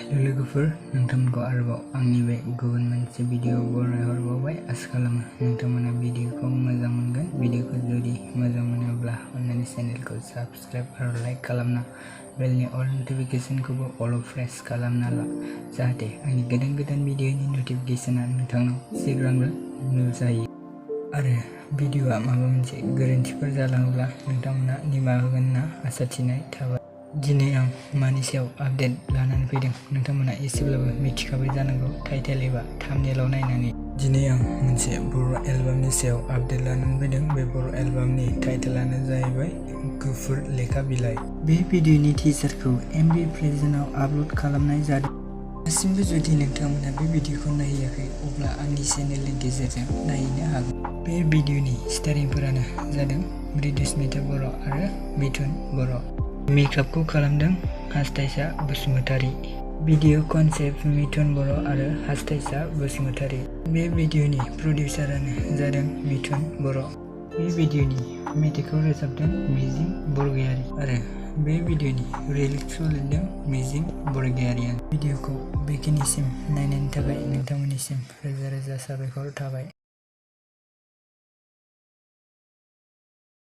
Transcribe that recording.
लोगोफोर नोंथांमोनखौ आरोबाव आंनि बे गुबुन मोनसे भिडिअ बरायहरबावबाय। आसा खालामो नोंथांमोना भिडिअखौ मोजां मोनगोन। भिडिअखौ जुदि मोजां मोनोब्ला अन्नानै चेनेलखौ साबस्क्राइब आरो लाइक खालामना बेलनि अल नटिफिकेशनखौबो अल प्रेस खालामना ला, जाहाथे आंनि गोदान भिडिअनि नटिफिकेशना नोंथांनाव सिगांग्रो नुजायो। आरो भिडिअआ माबा मोनसे गोरोन्थिफोर जालाङोब्ला नोंथांमोना निमाहा होगोन होनना आसा थिनाय थाबाय। दिनै आं मानि सायाव आपडेट लानानै फैदों नोंथांमोना एसेब्लाबो मिथिखाबाय जानांगौ टाइटेल एबा थाम्बनेइलाव नायनानै। दिनै आं मोनसे बर' एलबामनि सायाव आपडेट लानानै फैदों। बे बर' एलबामनि टाइटेलानो जाहैबाय गुफुर लेखा बिलाइ। बे भिडिअनि टिजारखौ MV प्रेजेन्टआव आपल'ड खालामनाय जादों। दासिमबो जुदि नोंथांमोना बे भिडिअखौ नायाखै अब्ला आंनि चेनेलनि गेजेरजों नायनो हागोन। बे भिडिअनि स्टारिंफोरानो जादों मृदुस्मिता बर' आरो मिथुन बर'। मेकआपखौ खालामदों हास्थायसा बसुमतारी। भिडिअ कनसेप्ट मिथुन बर' आरो हास्थायसा बसुमतारी। बे भिडिअनि प्रडिउसारानो जादों मिथुन बर'। बे भिडिअनि मेथाइखौ रोजाबदों मिजिं बरगयारी आरो बे भिडिअनि लिरिक्सखौ लिरदों मिजिं बरगयारीआनो। भिडिअखौ बेखिनिसिम नायनायनि थाखाय नोंथांमोननिसिम रोजा रोजा साबायखर थाबाय।